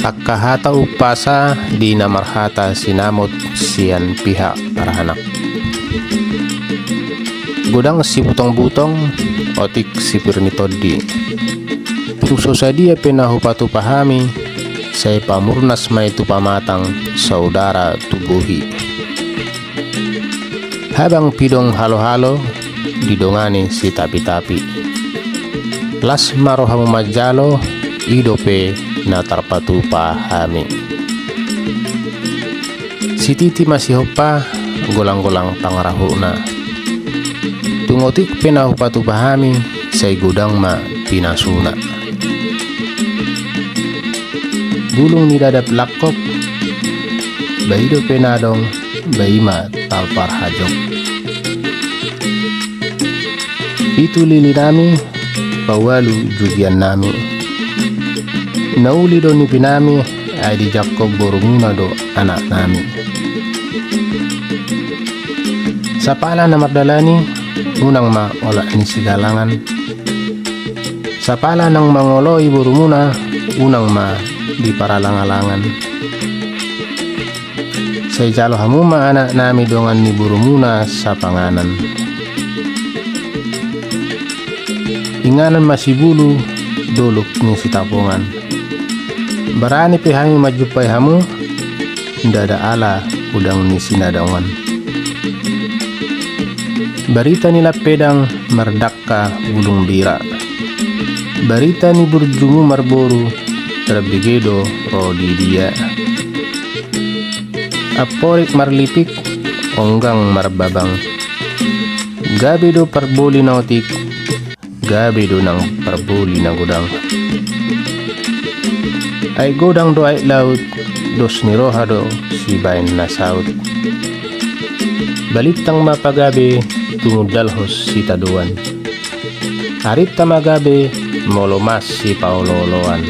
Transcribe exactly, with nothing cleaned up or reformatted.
Angka hata umpasa di na marhata sinamot sian pihak paranak. Godang sibutong-butong, otik sipir ni tondi. Tung so sadia pe na hupatupa hami, sai pamurnas ma i tu pamatang, saudara tu bohi. Habang pidong halo-halo, didongani sitapi-tapi. Las ma rohamu manjalo, i dope na tarpatupa hami. Sititi ma sihompa, golang-golang pangarahutna. Tung otik pe na hupatupa hami, sai godang ma pinasuna. Bulung ni dadap langkok, ba i dope na adong, ba i ma talpar hajok. Pitu lili nami, paualu jugian nami. Na uli do nipi nami, ai dijangkon borumuna do anak nami. Sapala na mardalani, unang ma olat ni sigalangan. Sapala naung mangoloi borumuna, unang ma diparalang-alangan. Sai jalo hamu ma anak nami dongan ni borumuna sapanganan. Inganan ma sibulu, dolok ni sitapongan. Barani pe hami manjumpai hamu, ndada ala godang ni sinadongan. Barita ni lampedang mardangka bulung bira. Barita ni burjumu marboru, tarbege do ro di dia. Amporik marlipik, onggang marbabang. Gabe do parboli na otik, gabe do nang parboli na godang. Aek godang do aek laut, dos ni roha do sibaen na saut. Balintang ma pagabe, tumundalhon sitadoan. Arinta ma gabe, molo mas sipaolo-oloan.